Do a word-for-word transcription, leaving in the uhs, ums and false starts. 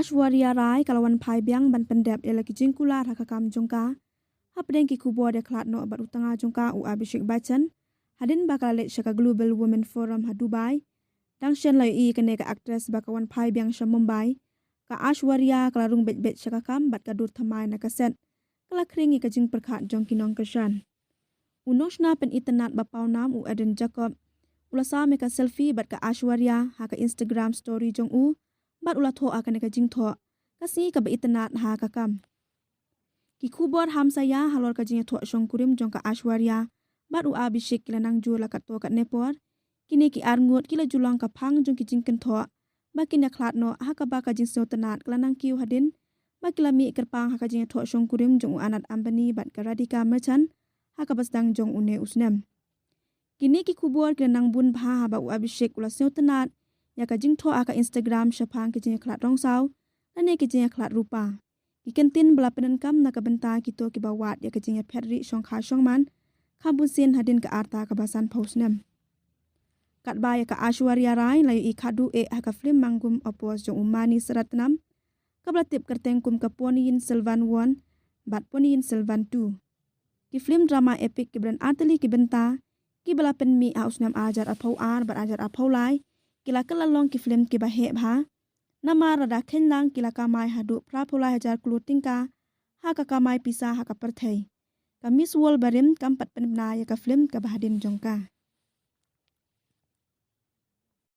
Aishwarya Rai ka la wan phai biang ban pyndep ïa la ki jingkular ha ka kam jong ka hapdeng ki khubor ïakhlad noh bad u tnga jong ka u Abhishek Bachchan hadien ba ka la leit sha ka Global Women Forum ha Dubai. Dang shen la ïohi kane ka actress ba ka wan phai biang sha Mumbai. Ka Aishwarya ka la rung beit beit sha ka kam bad ka dur thymmai na ka set ka la khring ïa ka jingpyrkhat jong ki nongkyrshan. U nongshna pynitynnad ba pawnam u Eden Jacob u la sam ïa ka selfie bad ka Aishwarya ha ka Instagram story jong u bad u la thoh ha kane ka jingthoh ka sngi kaba itynnad ha ka kam. Ki khubor hamsaïa halor ka jingïathoh shongkurim jong ka Aishwarya bad u Abhishek ki la nang jur la katto katne por. Kine ki arngut ki la ju long ka phang jong ki jingkynthoh ba kin ïakhlad noh ha kaba ka jingsngewtynnad ka la nang kiew hadien ba ki la mih kyrpang ha ka jingïathoh shongkurim jong u Anand Ambani bad ka Radhika Merchant ha kaba sdang jong une u snem. Kine ki khubor ki la nang bun bha haba u Abhishek u la sngewtynnad ïa ka jingthoh ha ka Instagram shaphang ki jingïakhlad rongsaw lane ki jingïakhlad rupa. Ki kyntien ba la pyndonkam na ka bynta kito kiba wad ïa ka jingïaphet rieh shongkha shongman kham bun sien hadien ka rta kaba sanphew snem. Katba ïa ka Aishwarya Rai la ïohi khadduh eh ha ka film Mangum Oppose jong u Maneesh Ratnam kaba la tip kyrteng kum ka Ponniyin Selvan One bad Ponniyin Selvan Two. Ki film drama epic kiba don artylli ki bynta kiba la pynmih ha u snem ar hajar arphew ar bad ar hajar arphew lai ki la kylla long ki film kiba heh bha. Namar lada kheiñ lang ki la kamai haduh phraphew lai hajar klur tyngka ha ka kamai pisa ha ka pyrthei. Ka Miss World barim kam pat pynbna ïa ka film kaba hadien jong ka.